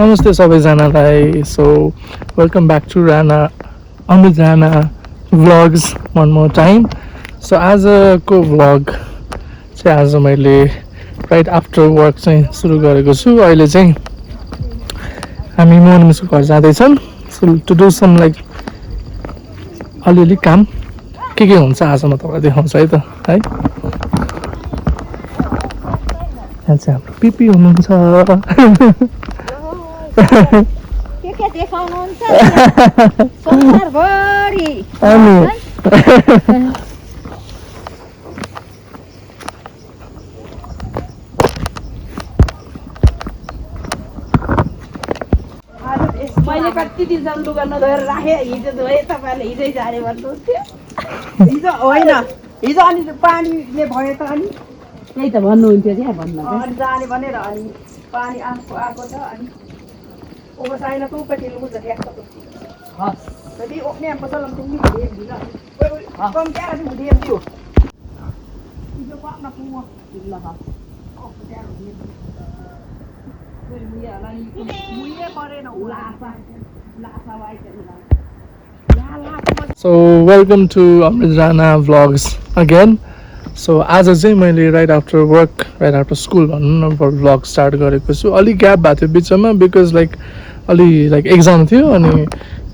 नमस्ते सबैजनालाई so welcome back to Rana Amrit Rana vlogs one more time so आजको भ्लग चाहिँ आज मैले राइट आफ्टर वर्क चाहिँ सुरु गरेको छु अहिले चाहिँ हामी मोहन घर जाँदैछौँ so to do some like अलिअलि काम के हुन्छ आज म तपाईँलाई देखाउँछु है त है यहाँ चाहिँ हाम्रो पिपी हुनुहुन्छ के देखाउनुहुन्छ संसारभरि मैले कति दिनसम्म लुगा नधोएर राखेँ हिजो धोएँ तपाईँले हिजै जाने भन्नुहुन्थ्यो हिजो होइन हिजो अनि पानीले भयो त अनि त्यही त भन्नुहुन्थ्यो त्यहाँ भन्नु अनि जाने भनेर अनि पानी आएको छ अनि ओके साइना तू पति लुगा जति आएको हस् jadi oknya yang pasal langsung ni dia bilang kau क्या sih dia tu itu pak nak semua bilang oh dia dia mulia lagi mulia pare na ulah apa wai So welcome to Amrit Rana Vlogs again. So आज चाहिँ मैले right after work right after school भनौँ न vlog start गरेको छु अलि gap भएको थियो बिचमा बिकज लाइक अलि लाइक एक्जाम थियो अनि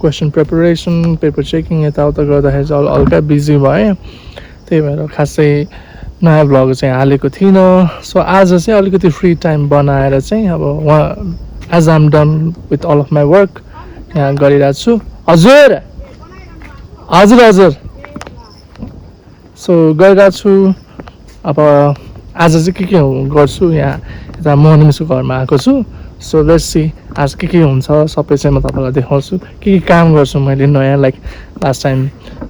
क्वेसन प्रिपरेसन पेपर चेकिङ यताउता गर्दाखेरि चाहिँ हल्का बिजी भएँ त्यही भएर खासै नयाँ भ्लग चाहिँ हालेको थिइनँ सो आज चाहिँ अलिकति फ्री टाइम बनाएर चाहिँ अब उहाँ as I'm done with all of my work यहाँ गरिरहेको छु हजुर हजुर हजुर सो गरिरहेको छु अब आज चाहिँ के गर्छु यहाँ यता मोहन मिसको घरमा आएको छु सो लेट्स सी आज के हुन्छ सबै चाहिँ म तपाईँलाई देखाउँछु के काम गर्छु मैले नयाँ लाइक लास्ट टाइम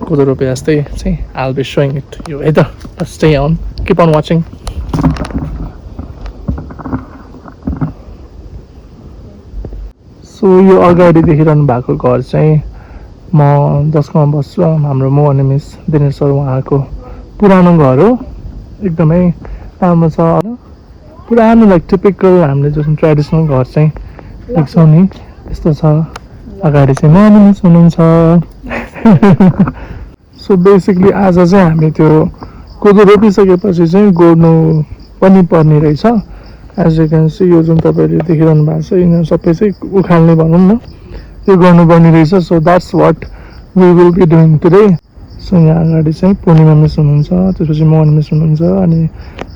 कोदो रोपे जस्तै चाहिँ आल बी सोइङ इट यो है त stay on keep on watching so यो अगाडि देखिरहनु भएको घर चाहिँ म 10 बस्छु हाम्रो मोहन मिस दिनेश सर उहाँको पुरानो घर हो एकदमै राम्रो छ होइन पुरानो लाइक टिपिकल हामीले जुन ट्रेडिसनल घर चाहिँ देख्छौँ नि यस्तो छ अगाडि चाहिँ मोहन मिस हुनुहुन्छ सो बेसिकली आज चाहिँ हामी त्यो कोदो रोपिसकेपछि चाहिँ गोड्नु पनि पर्ने रहेछ एज यु क्यान सी यो जुन तपाईँले देखिरहनु भएको छ यिनीहरू सबै चाहिँ उखाल्ने भनौँ न त्यो गर्नुपर्ने रहेछ so that's what we will be doing today so यहाँ अगाडि चाहिँ पूर्णिमा मिस हुनुहुन्छ त्यसपछि मोहन मिस हुनुहुन्छ अनि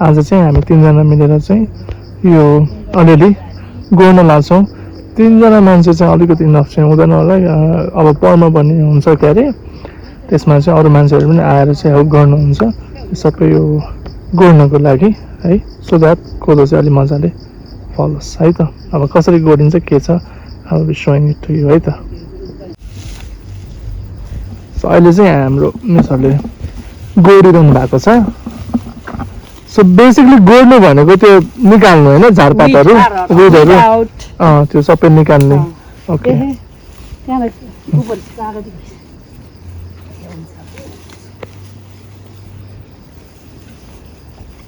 आज चाहिँ हामी तिनजना मिलेर चाहिँ यो अलिअलि गोड्न लाग्छौँ तिनजना मान्छे चाहिँ अलिकति इनफ चाहिँ हुँदैन होला अब पढ्नु पर्ने हुन्छ के अरे त्यसमा चाहिँ अरू मान्छेहरू पनि आएर चाहिँ हेल्प गर्नुहुन्छ सबै यो गोड्नको लागि है सो द्याट कोदो चाहिँ अलिक मजाले फलोस् है त अब कसरी गोडिन्छ के छ I will be showing it to you है त सो अहिले चाहिँ हाम्रो मिसहरूले गोडिरहनु भएको छ सो बेसिकली गोड्नु भनेको त्यो निकाल्नु होइन झारपातहरू रुटहरू त्यो सबै निकाल्ने ओके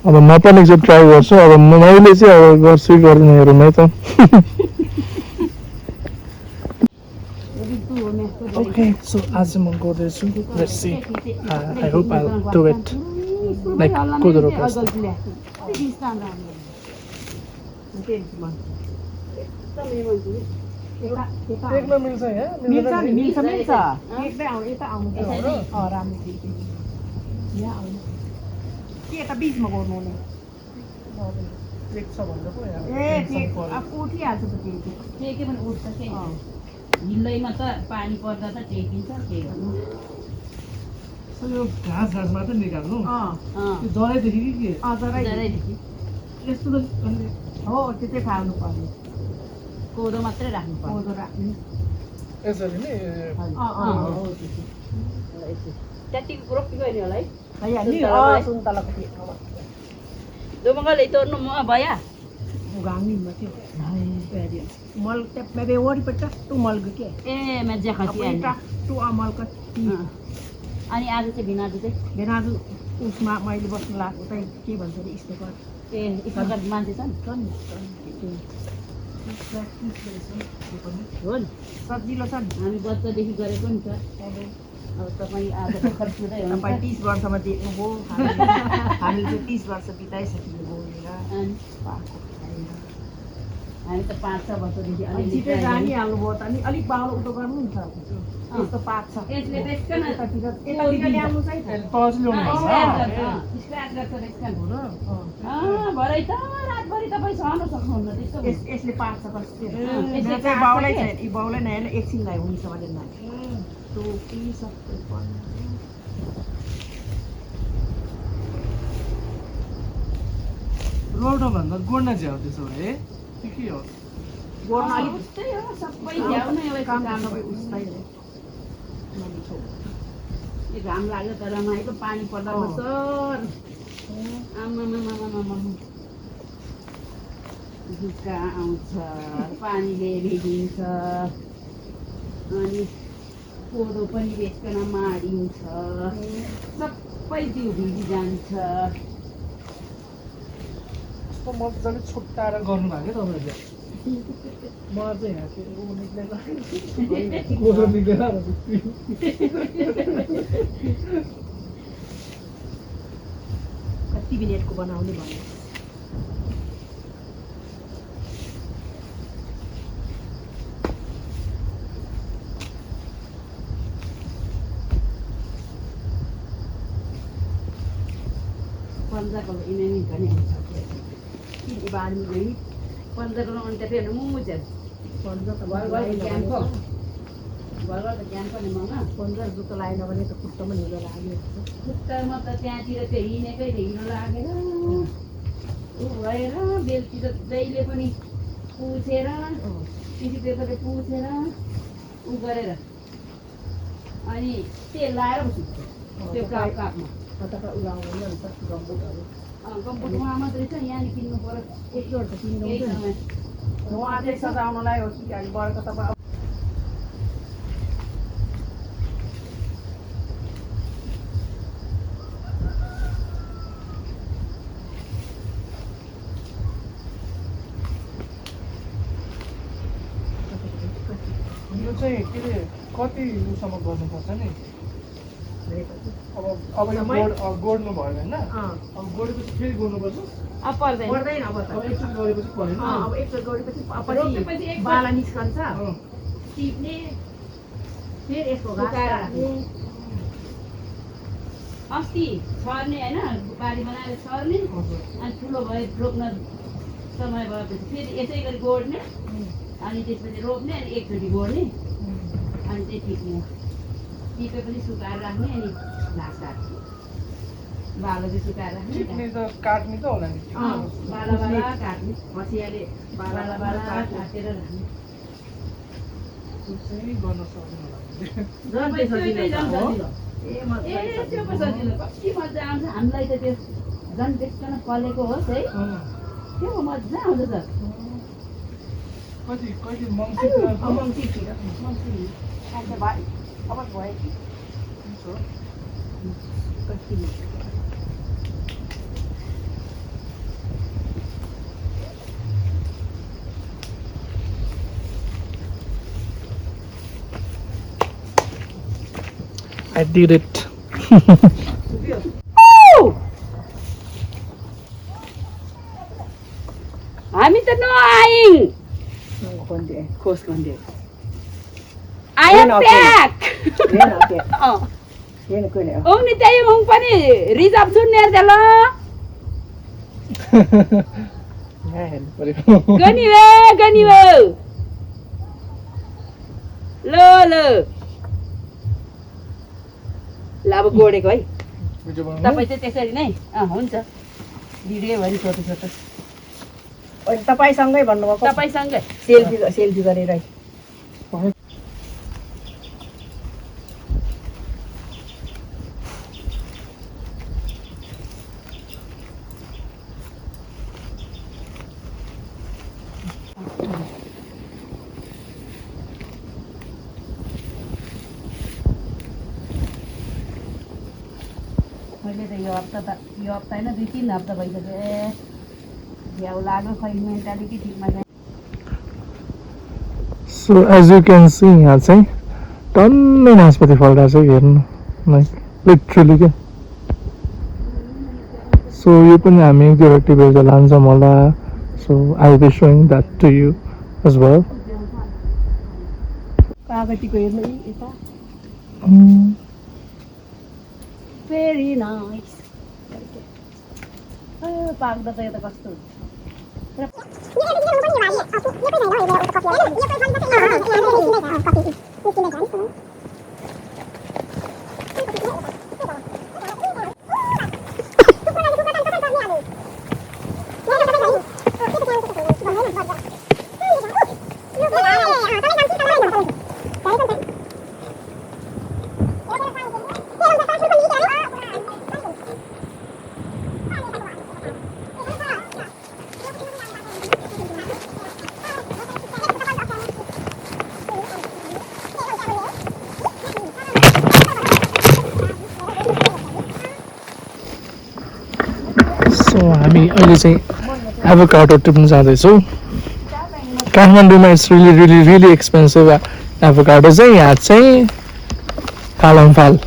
अब म पनि चाहिँ ट्राई गर्छु अब मैले चाहिँ अब गर्छु गर्दिनँ हेरौँ है त ओके सो आज म गर्दैछु let's see I hope I will do it like कोदो रोप्दा एकमा मिल्छ यहाँ मिल्छ एकदै आउनु यता आउनु राम्रो यहाँ आउनु के यता बिचमा गर्नु हुने एक छ भन्दा पो ए उठिहाल्छ त के पनि उठ्छ के हिल्दैमा त पानी पर्दा त टेकिन्छ के गर्नु यो घाँस मात्रै निकाल्नु त्यो जराइदेखि कि के जराइदेखि यस्तो त हो त्यो चाहिँ फाल्नु पर्ने कोदो मात्रै राख्नु पर्छ कोदो राख्ने यसरी नै त्यतिको रोपी गयो होला है भइहाल्यो सुन्तलाको ठाउँमा दोमङ्गल तोड्नु म भया गाङ्गी माथि मल मैं वरिपट्टि टट्टु मलको के ए मजा खसी अनि टट्टु मलको अनि आज चाहिँ भिनाजु चाहिँ भिनाजु उसमा मैले बस्नु लाग्यो चाहिँ के भन्छ अरे स्टेकर ए स्टेकर मान्छे छ नि हो नि सजिलो छ नि हामी बच्चादेखि गरेको नि त अब तपाईँ आज भर्खर पुरै हुन्छ तपाईँ 30 वर्षमा देख्नुभयो हामीले चाहिँ 30 वर्ष बिताइसक्यो बोलेर अनि पाएको खाएर हामी त 5-6 वर्षदेखि अनि अलिअलि छिटै try जानिहाल्नुभयो त अनि अलिक बाहुलो उठो गर्नु नि त यस्तो पाक्छ यसले त्यसकन यतातिर ल्याउनु चाहिँ स्क्र्याच गर्छ त्यसकन भरै त रातभरि तपाईँ सहन सक्नुहुन्न त्यस्तो यसले पाक्छ कस्तो यसले चाहिँ काट्छ बाउलाई के? चाहिँ यी बाउलाई नयाँ एकछिनलाई हुन्छ भने टोपी सबै रोड्नुभन्दा गोड्न झ्याउ त्यसो भए के हो गोड्न अलिक उस्तै हो सबै झ्याउ नै हो यसको काम काम सबै उस्तै हो यो घाम लाग्यो तर रमाइलो पानी पर्दा सर आमामामामामा जुका आउँछ पानीले भिजिन्छ अनि कोदो पनि बेचकन माडिन्छ सबै त्यो भिजिजान्छ कस्तो मजाले छुट्टाएर गर्नुभएको तपाईँहरूले मलाई चाहिँ यहाँ चाहिँ कोदो निक्लेर कति मिनटको बनाउने भन्नु Panza kalau ini kan yang ini bahan ini panza kalau nanti dia nemu je. पन्ध्र त Wal-wal kian ko. Wal-wal kian ko ni mana? 15 जुत्ता लगाएन भने त खुट्टामा हिँडेर लाग्यो खुट्टामा त त्यहाँतिर त्यो हिँडेकै हिँड्न लागेर ऊ भएर बेलतिर जहिले पनि पुछेर टिसी पेपरले पुछेर ऊ गरेर अनि तेल लाएर सुत्छ त्यो कापमा कता उलाउनु नि अन्त गम्बुटहरू कम्पुटरमा मात्रै छ यहाँ किन्नु पर्यो एक जोड त किन्नु हुँदैन उहाँ चाहिँ सजाउनलाई हो कि अनि बर्को तपाईँ यो चाहिँ के अरे कति उसम्म गर्नुपर्छ नि अब यो गोड्नु भयो होइन अब गोडेपछि फेरि गोड्नुपर्छ अब पर्दैन पर्दैन अब त अब एकचोटि गरेपछि परेन अब एकचोट गरेपछि रोपेपछि पछि एक बाला निस्कन्छ टिप्ने फेरि यसको घाँस सुकाएर काट्ने अस्ति छर्ने होइन बारी बनाएर छर्ने अनि ठुलो भए रोप्न समय भएपछि फेरि यसै गरी गोड्ने अनि त्यसपछि रोप्ने अनि एकचोटि गोड्ने अनि चाहिँ टिप्ने टिपेपछि सुकाएर राख्ने अनि घाँस काट्ने बालो चाहिँ सुकाएर टिप्ने राख्ने त काट्ने त होला नि बाला बाला काट्ने हँसियाले बाला बाला काटेर राख्ने चाहिँ गर्न सक्नु होला झन् सजिलो छ, हो? ए ए मजाले त्यो पो सजिलो कति मजा आउँछ हामीलाई त त्यो झन् त्यसकन फलेको होस् है त्यो पो मजा आउँछ त कति कहिले मङ्सिर मङ्सिरतिर मङ्सिर आज भाइ अब भयो कि कति I did it. हामी त नआयौँ खन्डे खोस खन्डे I am Then back. हेर्न त्यो अँ हेर्न कहिले औनी त्यही मुङ पनि रिजर्भ सुन्ने त ल यहाँ हेर्नु पऱ्यो गनी हो ल ल अब गोडेको है भिडियो बनाउनु तपाईँ चाहिँ त्यसरी नै हुन्छ भिडियो भयो नि छोटो छोटो अनि तपाईँसँगै भन्नुभएको तपाईँसँगै सेल्फी गरेर मैले त यो हप्ता होइन 2-3 हप्ता भइसक्यो ए भ्याउ लाग्यो खै मेन्टालिटी ठिकमा छैन so as you can see यहाँ चाहिँ टन्नै नासपति फलिरहेको छ हेर्नु लाइक लिटरली क्या सो यो पनि हामी एक दुईवटा टिपेर त लान्छौँ होला so I will be showing that to you as well कागतीको हेर्नु यता भेरी नाइस पाक्दा त यता कस्तो सो हामी अहिले चाहिँ एभोकाडो टिप्न जाँदैछौँ काठमाडौँमा it's really really really expensive avocado चाहिँ यहाँ चाहिँ फालमफाल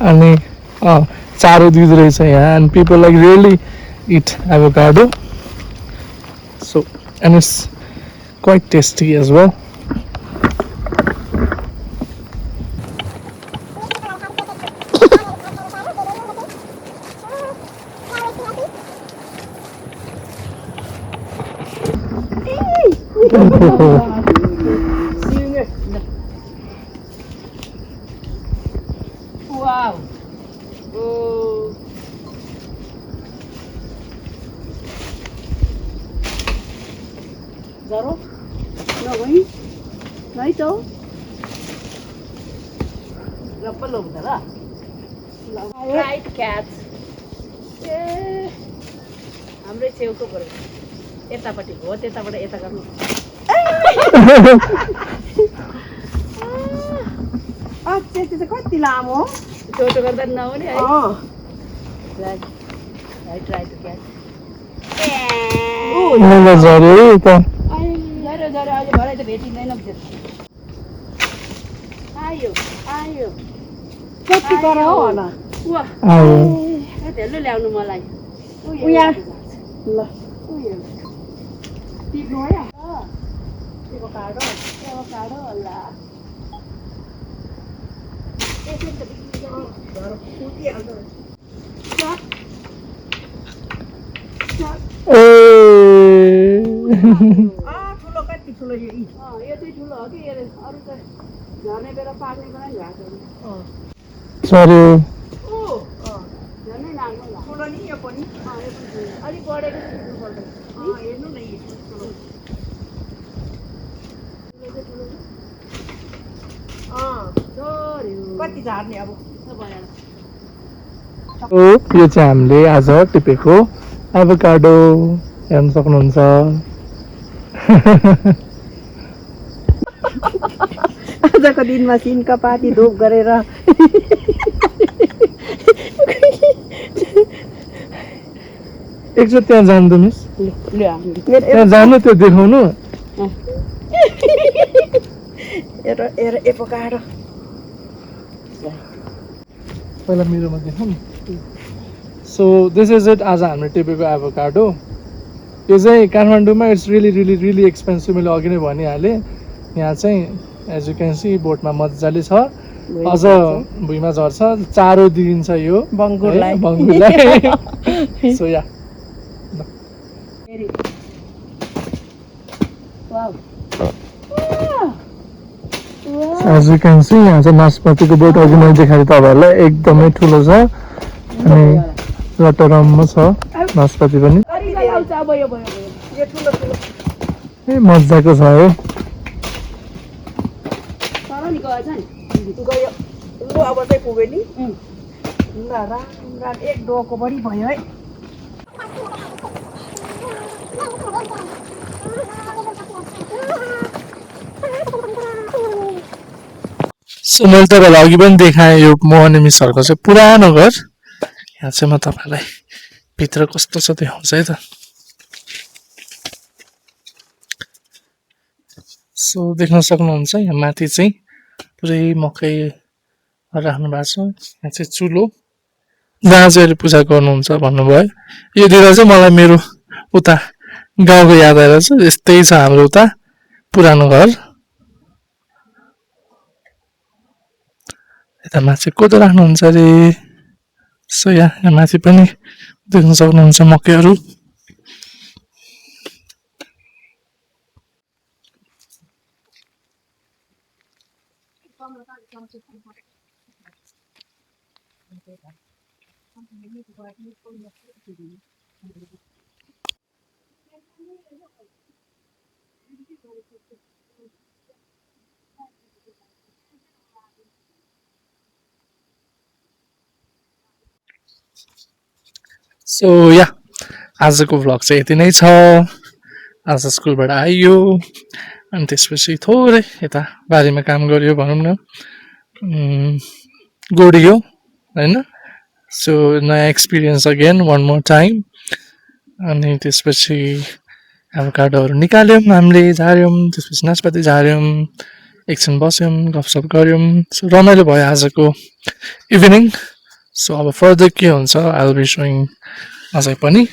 अनि चारो दिँदो रहेछ यहाँ and people like really it avocado so and it's quite tasty as well Wow. Oh. Zaro? No way. Right oh. Lapalo dala. Right cats. ए हाम्रै छेउको गरे यतापट्टि हो त्यताबाट यता गर्नु त्यति चाहिँ कति लामो हो छोटो गर्दा नहुने है अँ I try to catch. झऱ्यो त झऱ्यो झऱ्यो अहिले भरे त भेटिँदैन आयो आयो कति कर हो होला वा आयो धेरैले ल्याउनु मलाई उया ल टिप्नु है एभोकाडो एभोकाडो होला ठुलो कति ठुलो यो यो चाहिँ ठुलो हो कि अरू त झर्ने बेला पाक्ने बेला नि भएको झऱ्यो झर्नै लाग्नु होला ठुलो नि यो पनि अलिक बढेको चाहिँ टिप्नु पर्दैन हेर्नु न यो ठुलो कति झार्ने अब यो चाहिँ हामीले आज टिपेको एभोकाडो हेर्न सक्नुहुन्छ आजको दिनमा सिन्का पाती धुप गरेर एकचोटि त्यहाँ जानु त मिस त्यहाँ जानु त्यो देखाउनु एभोकाडो पहिला मेरोमा देखाउँ नि सो दिस इज इट आज हामीले टिपेको एभोकाडो यो चाहिँ काठमाडौँमा it's really really really expensive मैले अघि नै भनिहालेँ यहाँ चाहिँ एज यु क्यान सी बोटमा मजाले छ अझ भुइँमा झर्छ चारो दिइन्छ यो बङ्गुरलाई so ya as you can see यहाँ चाहिँ नासपतिको बोट अघि मैले देखाएँ तपाईँहरूलाई एकदमै ठुलो छ अनि रटरम्म छ नासपति पनि ए मजाको छ है गयो लु अब चाहिँ पुग्यो नि ल राम एक डोको बढी भयो है सो मैले तपाईँलाई अघि पनि देखाएँ यो मोहन मिसहरूको चाहिँ पुरानो घर यहाँ चाहिँ म तपाईँलाई भित्र कस्तो छ देखाउँछ है त सो देख्न सक्नुहुन्छ यहाँ माथि चाहिँ पुरै मकै राख्नु भएको छ। यहाँ चाहिँ चुलो जहाँ चाहिँ पूजा गर्नुहुन्छ भन्नुभयो। यो देख्दा चाहिँ मलाई मेरो उता गाउँको याद आएर छ। यस्तै छ हाम्रो उता पुरानो घर। यता माथि कोदो राख्नुहुन्छ अरे। सो यहाँ माथि पनि देख्न सक्नुहुन्छ मकैहरू। सो या आजको भ्लग चाहिँ यति नै छ। आज स्कुलबाट आइयो अनि त्यसपछि थोरै यता बारीमा काम गर्यो भनौँ न, गोडियो होइन। सो नयाँ experience again one more time. अनि त्यसपछि एभोकाडोहरू निकाल्यौँ, हामीले झार्यौँ, त्यसपछि नासपाती झार्यौँ, एकछिन बस्यौँ, गफसफ गऱ्यौँ। सो रमाइलो भयो आजको इभिनिङ। सो अब फर्दर के हुन्छ आई विल बी सोइङ अझै पनि।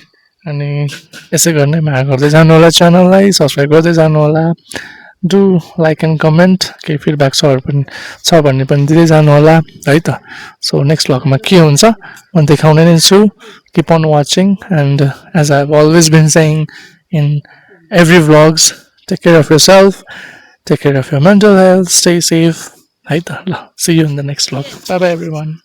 अनि यसै गर्ने माया गर्दै जानु होला, च्यानललाई सब्सक्राइब गर्दै जानु होला। डु लाइक एन्ड कमेन्ट, केही फिडब्याक छ भने पनि दिँदै जानु होला है त। सो नेक्स्ट भ्लगमा के हुन्छ म देखाउने नै छु। Keep on watching and as I have always been saying in every vlogs, take care of yourself, take care of your mental health, stay safe है त। ल see you in the next vlog. Bye bye every one.